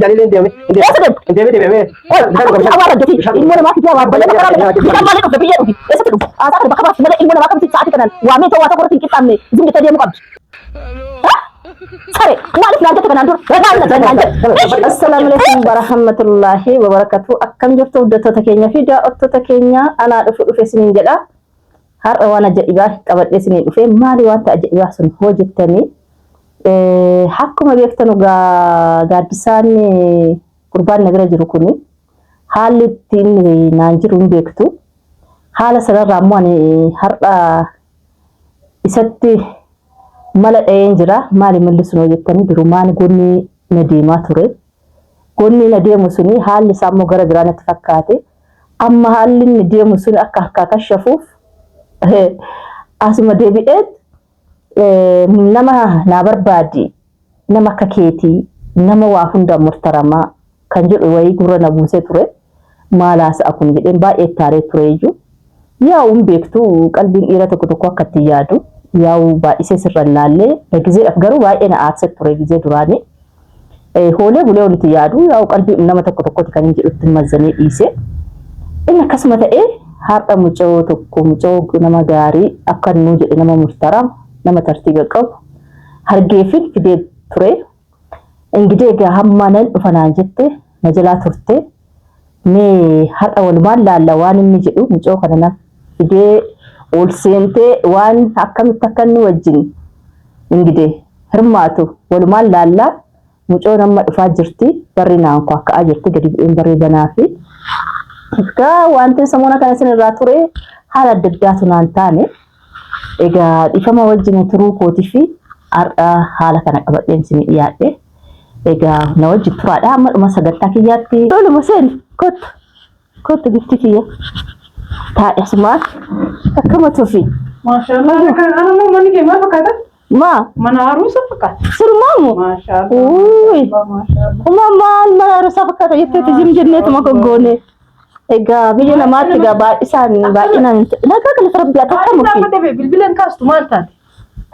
Jalileen deeme. Eessa deemte? Deeme deeme. Ol, akkamitti awwaara hojjeti? Ilmoo namaa fidee awwaara bakka karaa bishaan malee dhufte biyyee dhufi. Eessatti dhufu? Haasaa kana bakka baafti malee ilmoo namaa akkamitti sa'aatii kanaan waamee too waa tokko irratti hin qixxaamne zim jettee deemuu qabdi. Sare, maaliif naan jette kanaan dura? Ragaa hin naan jette. Assalaamu alaikum warahmatullahi wabarakatuh. Akkam jirtu hordoftoota keenya fi daawwattoota keenya anaa dhufu dhufe isiniin jedha. Har'a waan ajaa'ibaa qabadhee isiniin dhufe maali wanta ajaa'ibaa sun hoo jettanii akkuma beektanu gaaddisaan gurbaan na bira jiru kuni haalli ittiin naan jiru hin beektu. Haala sanarraa immoo ani har'a isatti mala dha'een jira. Maali malli sun hoo jettanii durumaan gonni na deemaa ture. Gonni na deemu suni haalli isaa immoo gara biraa natti fakkaate. Amma haalli inni deemu sun akka harkaa kashafuuf asuma deebi'eet nama naa barbaadi nama akka keetii nama waa hundaan murtaramaa kan jedhu wayii gurra na buusee ture. Maal haasa'a kun jedheen baay'ee itti aaree ture iyyuu. Yaa'u hin beektu qalbiin dhiira tokko tokko akka ittiin yaadu yaa'u baay'isee sirra hin laallee gizeedhaaf garuu baay'ee na aarsee ture gizee duraanii. Hoolee bulee wanti yaadu yaa'u qalbii nama tokko tokkotti kan hin jedhutti mazzanee dhiise. Inni akkasuma ta'ee har'a mucoo tokko mucoo nama gaarii akka nuu jedhe nama murtaraa nama tartiiba qabu hargeefin fidee ture. Ingidee egaa hamma nan dhufa naan jette na jalaa turte. Mee har'a walumaan laalla waan inni jedhu mucoo kana na fidee ol seentee waan akkamitti akka inni wajjin ingidee hirmaatu walumaan laallaa mucoon amma dhufaa jirti barri naan kaakka'aa jirti gadi bu'een barrii banaa fi egaa wanti samoona kana isin irraa ture haala adda addaatu naan taane egaa dhifama wajjin turuu kootii fi har'a haala kana qabadheen isin dhiyaadhe egaa na wajjin turaadha amma dhuma sagantaa kiyyaatti toluma seen kottu kottu gifti kiyya taa'e asumaan akkama tufi Maashaallah. Kan anammoo manni kee maal fakkaata? maa Mana haruusa fakkaata. sirmaamu Maashaallah. Uuy. Maashaallah. Uma maal mana haruusaa fakkaata jetteeti zim jenneetuma goggoone. Egaa biyya namaatti egaa baay'isaan baay'inaan nagaa galata rabbii ati akkam Maal ofii. dhaabbate bilbila hin kaastu maal taate?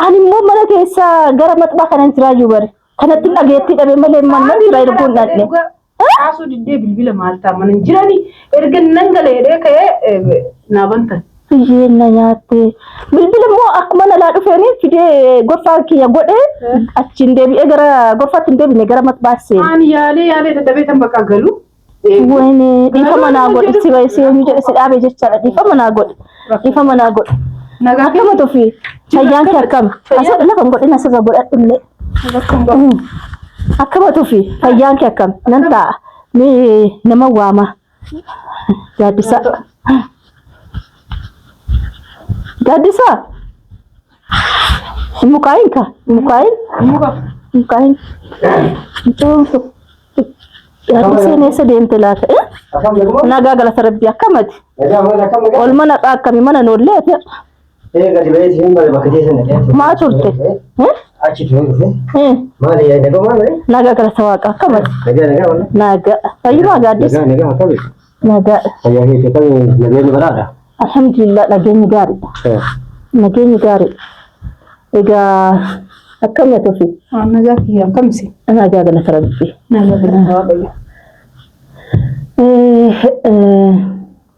Ani immoo mana keessa gara maxxaa kanan jiraayyuu bare. Kanatti dhageettii dhabe malee mana jira erguun dhaqne. Kaasuu diddee bilbila maal ta'a mana hin jirani erga nan galeedhee ka'ee naa bantan. Biyyeen na nyaatte. Bilbila immoo akkuma nalaa dhufeeni fidee gorfaa kiyya godhee achiin deebi'ee gara gorfaatti hin deebine gara maxxaa seene. Ani yaalee yaalee dadhabee tan bakka galu. Wayne dhiifama naa godhi si baay'isee eenyu jedhe si dhaabe jechaadha dhiifama naa godhi dhiifama naa godhi. Nagaa Akkama tufi fayyaan kee akkam asirra lafa hin godhin asirra godhadhu illee. Akkama tufi fayyaan kee akkam nan taa'a mee nama waama gaaddisa. Gaaddisa. Mukaayin ka mukaayin Muka. mukaayin. Mucaan tokko gaaddiseen eessa deemte laata? Eh? Akkam naguma? Nagaa galata rabbii akkamati? Nagaa maal akkam nagaa? Ol mana akkami mana noollee ati Ee gadi ba'ee siin bare bakka teessan dhaqee. maa turte? Eh? Achi ture dhufe. Eh? Maali yaa nagaa maal? Nagaa galata waaqa akkamati? Nagaa nagaa wala. Nagaa. Fayyumaa gaaddisa? Nagaa nagaa akkami? Nagaa. Fayyaa keetii akkami nageenyi baraadha? Alhamdulillah nageenyi gaariidha. Nageenyi gaariidha. Egaa akkam ati ofii? Nagaa kiyya akkamsi? Nagaa galata rabbii. Nagaa galata waaqayyo.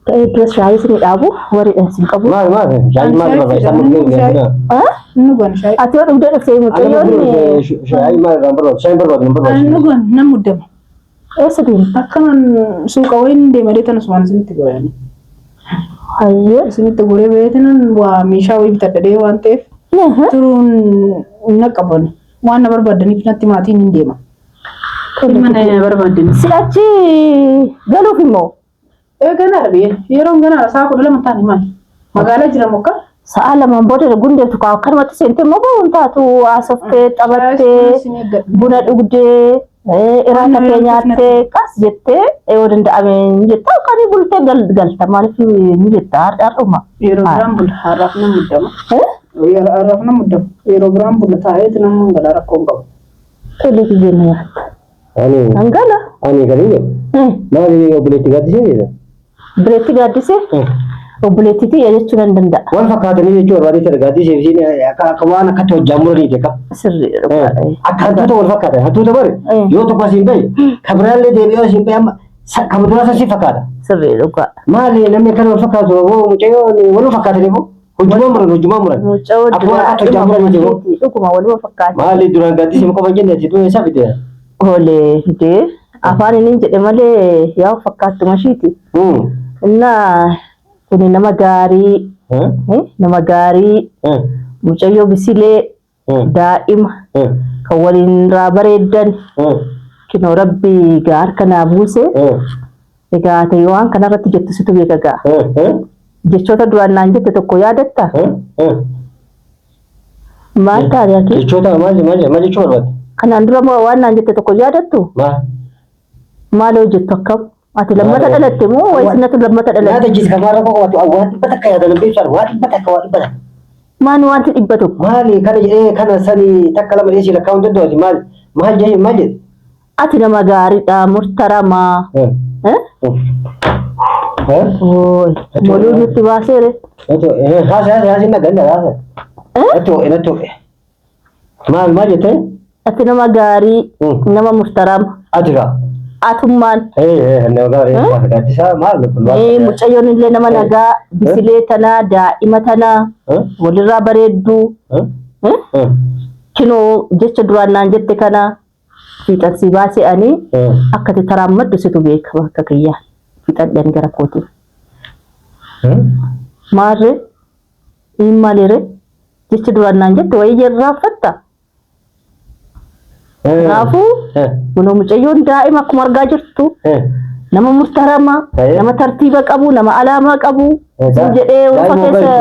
Ta'ee duras shaayii isin dhaabu warri isin qabu. Maal maal? Shaayii maal barbaachisaa murtee hin Ah? Inni goon shaayii. Ati yoo dhugdee dhuftee mucayyoon Shaayii maal irraan barbaadu? Shaayii barbaadu hin barbaadu. Inni goon nan muddama. eessa deemta? Akkaman suuqa wayiin deemadee tan asumaan isinitti goranii. Hayyee. Isinitti goree beetinan waa meeshaa wayii bitadhadhee waan ta'eef turuun na qaban. Waan na barbaadaniif natti maatiin hin deema. Mana na barbaadaniif. Si'achi galuuf immoo Ee ganaadha biyya. Yeroon ganaadha sa'a 12 taane maali? Magaalaa jira mokka? Sa'a lamaan booda gundeetu kaa akkanumatti seentee immoo bahuun taatu haasoftee taphattee buna dhugdee iraata kee nyaattee qas jettee yoo danda'ame ni jetta yookaan bultee galta maaliif ni jetta har'uma. Yeroo biraan bula har'aaf na muddama. Har'aaf na muddama. Yeroo biraan bula taa'eeti nama gala rakkoo hin qabu. Tole biyyeen na nyaatta. Ani Hangala. ani kan hin jedhu. Maali obboleetti gaaddisee jedha? Bireetti gaaddisee. Obboleettii tiyya jechuu nan danda'a. Wal fakkaatanii jechuu barbaadee jira gaaddisee fi isiin akka akka waan akkatti hojjaa muraniiti akka. Sirrii dhugaadha. Akka hantuuta wal fakkaatan hantuuta bari yoo tokko asiin bahe kan biraallee deebi'ee asiin bahe amma kan duraa san si fakkaata. Sirrii dhugaadha. Maali namni akkana wal fakkaatu hoo mucayyoo wal fakkaatanii hoo hojjumaa muran hojjumaa muran. Mucayyoo Akkuma akkatti hojjaa muraniiti hoo. Dhuguma waluma fakkaata. Maali duraan gaaddisee qofa jenne ati du'a isa fide. Olee dee afaan inni jedhe malee yaa fakkaattuma ishiiti. Innaa kuni nama gaarii nama gaarii mucayyoo bisilee daa'ima kan waliin irraa bareeddan kinoo rabbi gaa harka naa buuse egaa ta'e waan kanarratti jettu situ beeka gaa. Jechoota duraan naan jette tokko yaadatta? Maal taate ati? Jechoota maal maal maal jechuu barbaadde? Kanaan dura moo waan naan jette tokko yaadattu? Maal? Maal hojjettu akkam? Ati lammata dhalatte moo wayis natu lammata dhalatte? Yaada jis kamaarra koo qabatu waan dhibba takka yaada namni ibsan waan dhibba takka waan dhibba takka. Maan wanti 100? Maali kana jedhee kana sani takka lama dhiyeessii lakkaa'uu hin danda'u ati maal maal jedhee maal jedhe? Ati nama gaariidha murtaramaa. Eh? Ooy, moluu nutti baaseere. Haasa haasa haasa inni ganna haasa. Natoo natoo. Maal maal jettee? Ati nama gaarii, nama murtarama. Ati kaa. Atummaan. Nama gaarii gaaddisaa maal Mucayyoon illee nama nagaa, bisilee tanaa, daa'ima tanaa, walirraa bareedduu. Kinoo jecha duraan naan jette kana fiixan si baasee ani akka ati taraammaddu situ beeka bakka kiyyaa. Fixadhe ani gara kootiin. Maarree? Inni maaliree? Jecha duraan naan jette wayii irraanfatta? Kanaafuu kunoo mucayyoon daa'ima akkuma argaa jirtu nama murtarama, nama tartiiba qabu, nama alaamaa qabu sin jedhee ufa keessa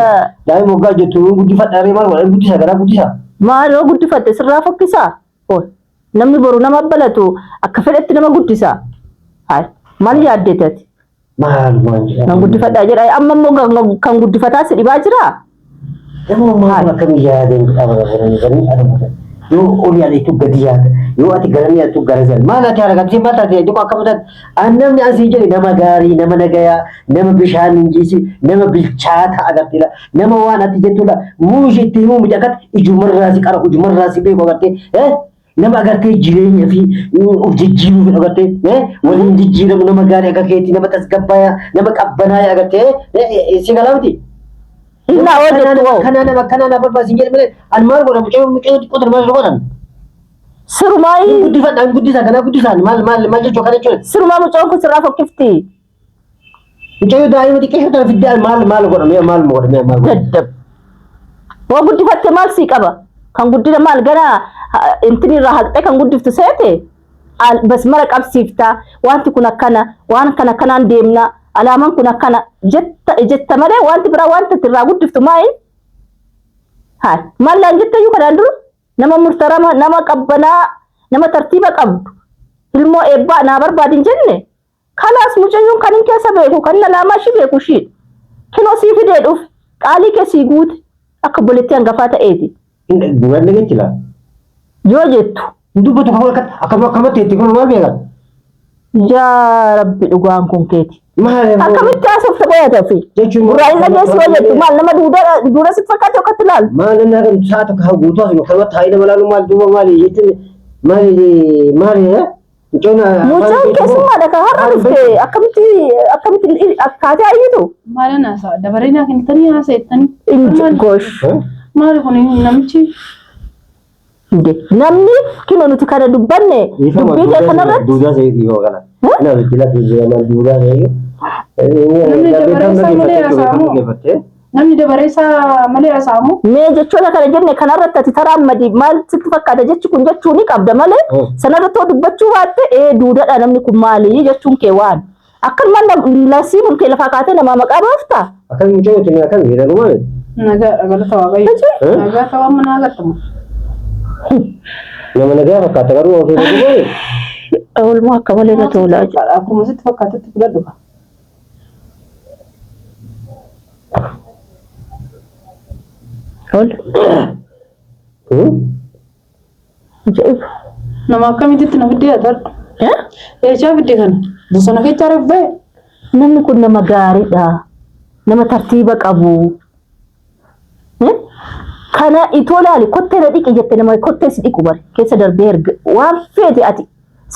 Daa'ima waggaa jettu guddifadha ree maal godhan guddisa garaa guddisa. Maal yoo guddifatte sirraa fokkisaa? Hoo, Namni boru nama balatu akka fedhetti nama guddisa. Hayi, maal yaaddeeti ati? Maal maal jedhaa? Nan guddifadhaa jedha. Amma immoo kan guddifataa si dhibaa jiraa? Nama maal akkamii yaadeen qaba baranii adamu. Yoo ol yaadatu gadi yaada. Yoo ati gara yaadatu gara yaada. Maal ati haala qabsee maal taate jedhu akkam taate. An namni asii jedhe nama gaarii, nama nagayaa, nama bishaan hin jiisi, nama bilchaata agarteedha. Nama waan ati jettudha. Muushi itti himuu miti akkatti ijumarraa si qara ijumarraa si beeku agartee. Nama agartee jireenya fi of jijjiiruu fedhu agartee waliin jijjiiramu nama gaarii akka keetii nama tasgabbaaya nama qabbanaaya agartee si galaa miti. Innaa hoo jettu hoo. Kanaa nama akkanaa na barbaasi hin jedhe malee an maal godha mucayyoo mucayyoo xiqqoo tana maal godhan? Sirumaa Guddifadha an guddisa kanaa guddisaan maal maal maal jechuu kana jechuudha. Sirumaa mucaan kun sirraa fokkifti. Mucayyoo daa'ima xiqqeeshoo tana fiddee an maal maal godha mee maal godha mee maal godha? Daddab. Hoo guddifatte maal sii qaba? Kan guddina maal gara intini irraa haqxee kan guddiftu seete basmara qabsiifta wanti kun akkana waan kana akkanaan deemna alaamaan kun akkana jetta jetta malee wanti biraa wanta itti irraa guddiftu maayi? Haa maal laan jetteyyuu kanaan dura nama murtarama nama qabbanaa nama tartiiba qabdu ilmoo eebbaa naa barbaadin jenne Kalaas mucayyoon kan hin keessa beeku kan alaamaa ishii beeku ishiidha. Kinoo sii fidee dhufe qaalii kee sii guute akka obboleettii hangafaa ta'eeti. Duraan dhageetti laa. Yoo jettu. Hin dubbatu kan akka akkam akkamatti itti kun maal beekan? Yaa Rabbi dhugaan kun keeti. Maal Akkamitti haasofta qoyata fi. Jechuun Gurraa hin dhageessu yoo jettu maal nama duuda duuda sitti fakkaate akkatti ilaalu. Maal namni haga sa'a tokko guutuu haasofnu kanumatti haayina nama laalu maal duuba maali jechuun maali maali Mucaan keessummaadha kan har'a dhufte akkamitti akkamitti akkaatee ayyitu? Maalan haasa'a? Dabaree naa kennitanii haasa'ettanii. Inji gosh. Maali kun namichi? Namni kinoo nuti kana dubbanne dubbii kee kanarratti. Duudaa ta'e dhiifama kana. Nama itti lafi jiraman duudaa ta'e. Namni dabaree isaa malee haasa'amoo? Namni dabaree isaa malee haasa'amoo? Mee jechoota kana jenne kanarratti ati taraammadi maal sitti fakkaata jechi kun jechuu ni qabda malee sanarratti yoo dubbachuu baatte ee duudadha namni kun maali jechuun kee waan. Akkanumaan lasiimuun kee lafaa kaatee namaa maqaa baafta. Akkami mucayyoo tuni akkami jedhamu maali? Nagaa galata waaqayyo. Nagaa ta'uu amma naa agartamu. Nama nagaa fakkaata garuu ofii maali? Oolmaa akka malee na tolaa jira. Akkuma sitti fakkaatutti fudhadhu. Ol. Ajaa'iba. Nama akkamitti na fiddee ati Eh? Eeshaa fidde kana? Bosona keessa reef ba'e. Namni kun nama gaariidha. Nama tartiiba qabu. Kana itoo laali kottee na dhiqi jette nama kottee si dhiqu bari keessa darbee erga waan feete ati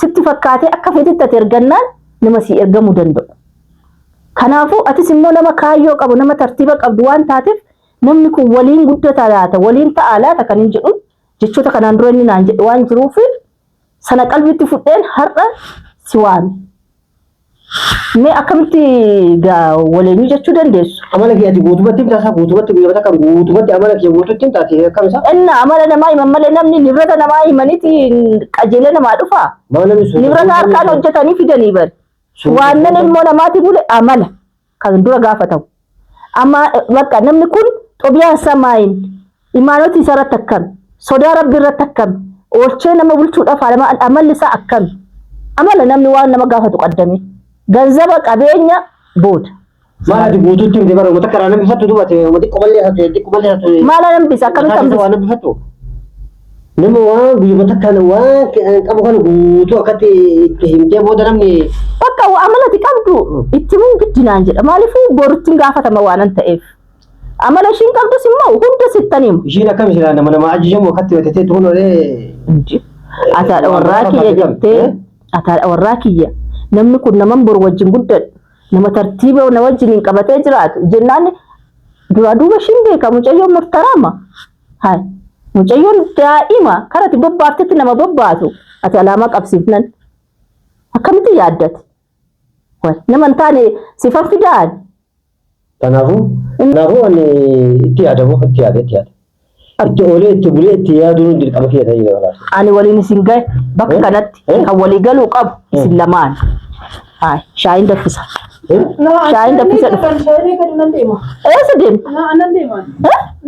sitti fakkaatee akka feetetti ati ergannaan nama si ergamuu danda'u. Kanaafuu atis immoo nama kaayyoo qabu nama tartiiba qabdu waan taateef namni kun waliin guddata laata waliin ta'a laata kan hin jedhu jechoota kanaan dura inni naan jedhe waan jiruuf sana qalbitti fudheen har'a si waame. Mee akkamitti gaa waleenyuu jechuu dandeessu? Amala kee ati guutumatti himtaa isaa guutumatti guyyaa takka guutumatti amala kee guututti himtaa ati akkam isaa? Inna amala namaa himan malee namni nibrata namaa himaniiti qajeelee namaa dhufaa. Maal namni suuta Nibrata harkaan hojjetanii fidanii bari. Waannan ilmoo namaati bule amala kan dura gaafatamu. Amma bakka namni kun xobiyaan isaa maayin imaanoti isaa irratti akkami sodaa rabbi irratti akkami oolchee nama bulchuudhaaf amalli isaa akkami amala namni waan nama gaafatu qaddame ganzaba qabeenya booda. Maal ati guutuutti himte bara uummata karaa namni fattu dubbate uummata xiqqoo hatu xiqqoo hatu. Maala nambisa akkamitti hambisa? Waan nambifattu. Nama waan guyyuma takkaan waan qabu kana guutuu akkatti itti himtee booda namni. Bakka amala ati qabdu itti himuun giddinaan jedha. Maaliifuu borutti gaafatama waanan ta'eef. Amala ishiin qabdus immoo hunda sittan himu. Ishiin akkam silaa nama nama ajajamu akkatti batatee tuun olee. Ati haadha warraa kiyya jettee ati haadha warraa kiyya namni kun naman boru wajjin guddadhu nama tartiiba na wajjin hin qabatee jiraatu jennaan duraa duuba ishiin beeka mucayyoon murtaraama. Hay mucayyoon daa'ima kara ati bobbaaftetti nama bobbaatu ati alaamaa qabsiifnan akkamitti yaaddate? Way nama hin taane sifan fidaan. Kanaafuu ani itti yaadamu itti yaada itti yaada. Itti oolee itti bulee itti yaaduun dirqama kiyya ta'ee jira. Ani waliin isin gahe bakka kanatti kan walii galuu qabu isin lamaan. Hayi shaayiin danfisa. Shaayiin danfisa dhufa. Shaayii gadi nan deema. Eessa deemta? Nan deema.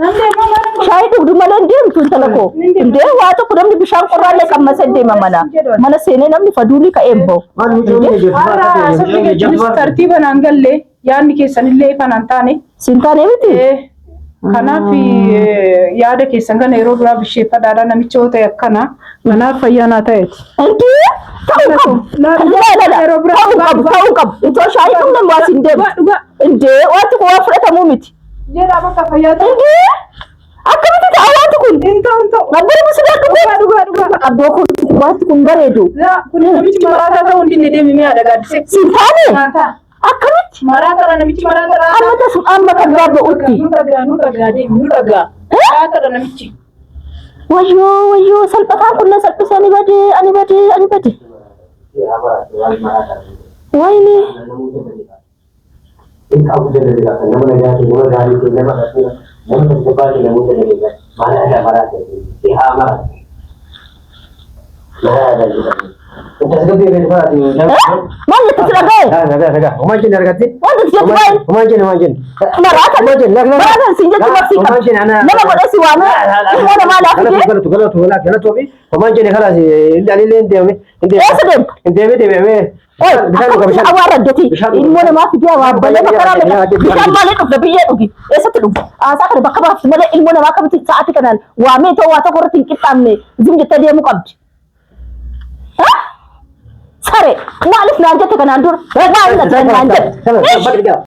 Nan deema maal Shaayii dhugdu malee hin deemtu intala koo. Indee waa tokko namni bishaan qorraallee qammasee deema mana. Mana seenee namni faduulii ka'ee hin bahu. Maal mucoon ejjattu Har'a sabni jechuunis tartiiba naan galle yaadni keessanillee ifa naan taane. Siin taane miti? Kanaaf yaada keessan kana yeroo biraa bisheeffadhaadha namicha yoo ta'e akkana. Kanaaf fayyaa naa ta'eeti. Indee ta'uu qabu. Lala ta'uu qabu ta'uu qabu. Itoo shaayii dhugna waa siin deemu. Dhugaa. Indee wanti kun waan fudhatamuu miti. Jedhaa bakka fayyaa ta'e. Indee akkamitti ta'a wanti kun? Hin ta'u hin ta'u. Abbaan musulaa Dhugaa dhugaa dhugaa. Abboo kun wanti kun bareedu. Kun namichi maraataa ta'uu hin dinne deemi mi'a dhagaadise. Siin taane Naan ta'a. akkamitti? Maraataadha namichi maraataadha. Amma tasu amma kan gaabba'utti. Nu dhagaa nu dhagaa deemi nu dhagaa. Maraataadha namichi. Wayyoo wayyoo salphataan kun na salphise ani badee ani badee ani badee. Wayne. Nama nagaa ta'e nama gaarii ta'e nama nama tasgabbaa ta'e namoota nageenya maraata maraata si haa maraata. Maraata jedhamu. Tasgabbii beeku fa'aati. Maal itti si dhaga'e? Nagaa nagaa. Homaa jenne argatte? Wanti si jettu baay'ee. Homaa jenne homaa jenne. Maraata Homaa jenne laga maraata siin jettu maqsii Homaa qabdi. jenne ana. Nama godhee si waamee ilmoo namaa laafisee Galatu galatu galatu galatu fi homaa jenne kalaas illee hin deemne. eessa deemta? Hin deemne deemee. Oi, Bishaan dhuga akkamitti bishaan. awwaarraddati? Bishaan Ilmoo namaa fidee awaabbalee makaraa meeqa? Bishaan Bishaan malee dhugda biyyee dhugi. Eessatti dhugu? Haasaa kana bakka baafti malee ilmoo namaa akkamitti sa'aatii kanaan waamee ta'uu waa tokko irratti hin qixxaamne zim jettee deemuu qabdi. Sare maaliif naan jette kanaan dura? Maaliif naan jette? Bishaan.